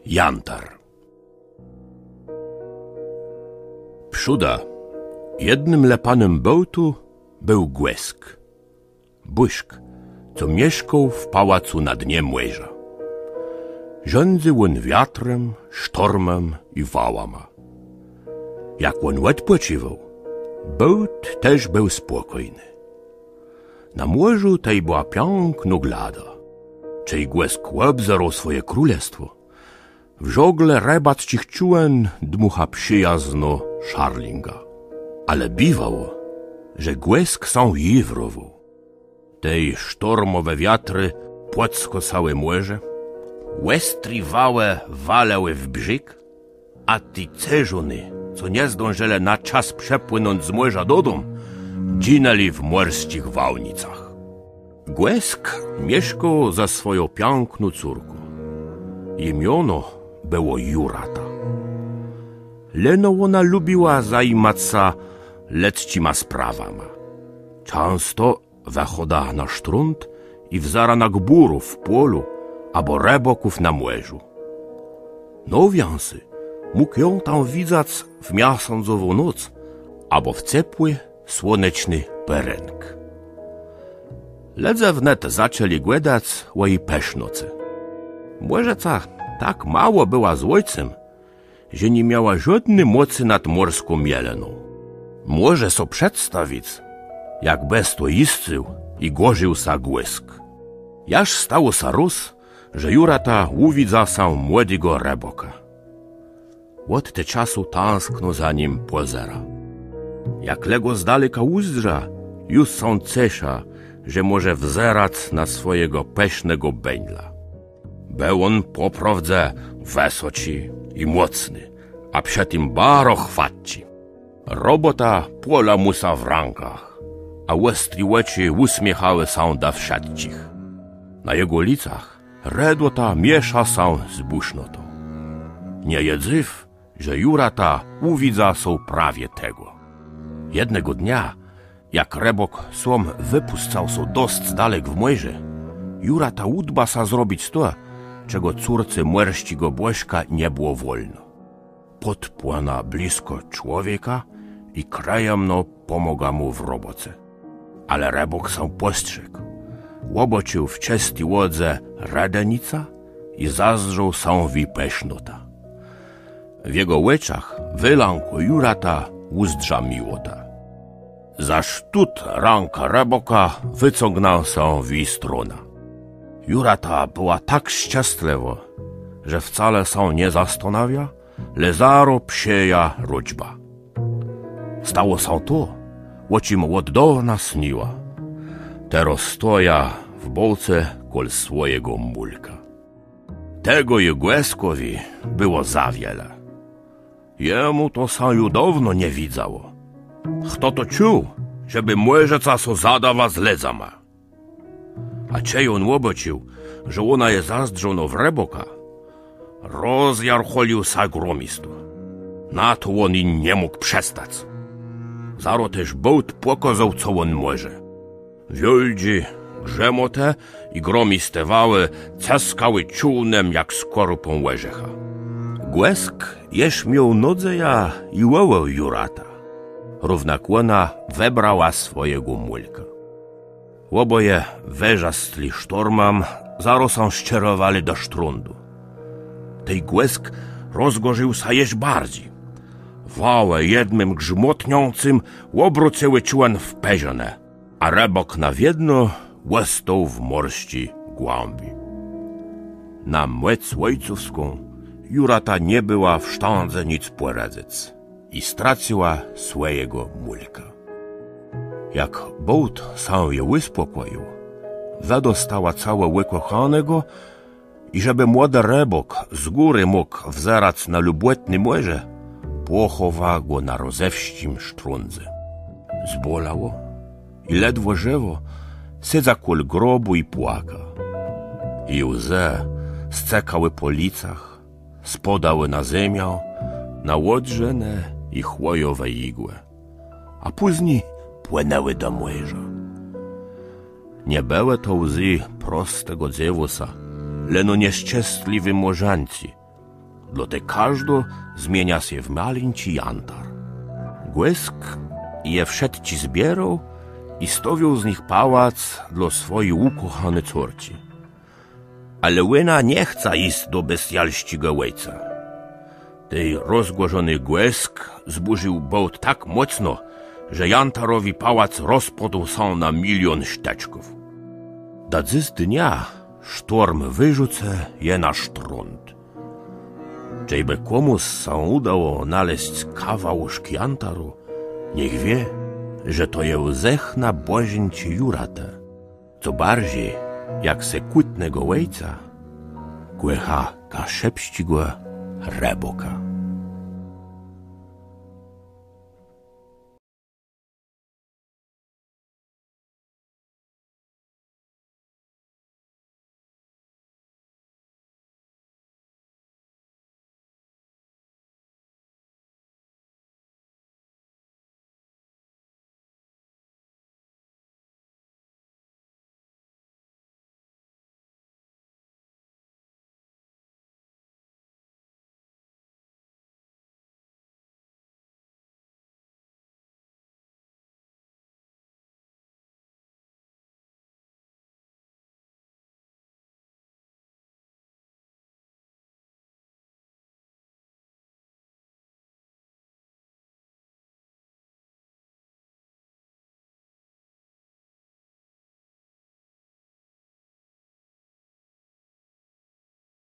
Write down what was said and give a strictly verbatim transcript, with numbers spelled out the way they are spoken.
Jantar. Przódë jednym le panã Bôłtu béł Gòsk, bòżk, co mieszkôł w pałacu na dnie mòrza. Rządzył òn wiatrã, sztormã i wałama. Jak òn òdpòcziwôł, Bôłt téż béł spòkójny. Na mòrzu tej bëła piãknô glada. Czej Gòsk òbzérôł swòje królestwò, w żôgle rëbacczich czôłen dmùcha przëjazno szarlinga. Ale biwało, że Gòsk sã jiwrowôł. Tej sztormòwé wiatrë pòdskòsałë mòrze, òstré wałë walëłë w brzég, a ti cerzony, co nie zdążëlë na czas przepłënąc z mòrza dodóm, dżinãlë w mòrsczich wałnicach. Gòsk mieszkôł ze swòją piãkną córką. Ji miono bëło Jurata. Leno òna lubiła zajimac sã lëdzczima sprawama. Czãsto wëchôda na sztrąd i wzéra na gbùrów w pòlu abò rëbôków na mòrzu. Nôwiãcy mógł jã tam widzac w miasądzową noc abò w cepłi, słoneczny pòrénk. Lëdze wnet zaczãlë gadac ò ji pësznoce. Mòrzëca tak mało bëła złocym, że ni miała żódny mòcë nad mòrską jelenią. Mòże so przedstawic, jak bez to jiscył i gòrził sã Gòsk. Jaż stało sã rôz, że Jurata ùwidza sã młodégò rëbôka. Òd te czasu tãskno za nim pòzéra. Jak le gò z daleka ùzdrza, ju sã ceszi, że mòże wzerac na swòjégò pësznégò bãdla. Béł òn pò prôwdze wësoczi i mòcny, a przë tim baro chwatczi. Robòta pòla mù sã w rãkach, a òstré òczë ùsmiéchałë sã do wszëtczich. Na jegò licach redota miesza sã z bùsznotą. Nie je dzyw, że Jurata ùwidza so prawie tegò. Jednégò dnia, jak rëbôk sóm wëpùscôł so dosc dalek w mòrze, Jurata ùdba so zrobic to, czegò córce mòrsczégò bòżka nie bëło wòlno. Pòdpłëna blëskò człowieka i krëjamno pòmôga mù w robòce. Ale rëbôk sã pòstrzégł. Òbôcził w czësti wòdze redenicã i zazdrzôł sã w ji pësznotã. W jegò òczach wëlãkłô Jurata ùzdrza miłotã. Za sztót rãka rëbôka wëcygnãła sã w ji stronã. Jurata bëła tak szczestlëwô, że wcale sã nie zastanawia, le zarô przëjã rôczbã. Stało sã to, ò czim òd dôwna sniła. Terô stoja w bôce kòl swòjégò mùlka. Tegò ji Gòskòwi bëło za wiele. Jemù to sã ju dôwno nie widzało. Chto to czuł, żebë mòrzëca so zadawa z lëdzama? A czej òn òbôcził, że òna je zazdrzónô w rëbôka, rozjarchòlił sã gromisto. Na to òn i nie mógł przestac. Zarô téż bôt pòkôzôł, co òn mòże. Wiôldżé grzëmòtë i gromisté wałë cëskałë czôłnã jak skòrëpą òrzecha. Gòsk jesz miôł nôdzejã i wòłôł Juratã. Równak òna wëbrała swòjégò mùlka. Òbòje wërzasclë sztormã, zarô sã sczerowalë do sztrądu. Tej Gòsk rozgòrził sã jesz barżi. Wałë jednym grzmòtniãcym òbrócëłë czôłen w perzënã, a rëbôk na wiedno òstôł w mòrsczi głãbi. Na mòc òjcowską Jurata nie bëła w sztãdze nic pòradzëc i stracëła swòjégò mùlka. Jak bôt sã ju ùspòkòjił, wëdostała całô ùkòchónégò i żebë młodi rëbôk z górë mógł wzerac na lubòtné mòrze, pòchòwa gò na rozewsczim sztrądze. Zbòlało i ledwò żëwò sedza kòl grobù i płaka. Ji łzë scëkałë pò licach, spôdałë na zemiã, na òdrzënë i chwòjowé jigłë, a pózni płënãłë do mòrza. Nie bëłë to łzë prostégò dzéwùsa, leno nieszczestlëwi mòrzańcë, Dlôte kòżdô zmienia sã w malinczi jantar. Gòsk je wszëtczé zbiérôł i stôwiôł z nich pałac dlô swòji ùkòchóny córczi. Ale òna nie chca jic do bestialsczégò òjca. Tej rozgòrzony Gòsk zbùrził bôłt tak mòcno, że jantarowi pałac rozpôdł sã na milión sztëczków. Do dzysdnia sztórm wërzëcô je na sztrąd. Czejbë kòmùs sã ùdało nalezc kawałuszk jantaru, niech wié, że to je łzëchna bòżenczi Juratë. Co barżi jak sã kùtnégò òjca kòcha kaszëbsczégò rëbôka.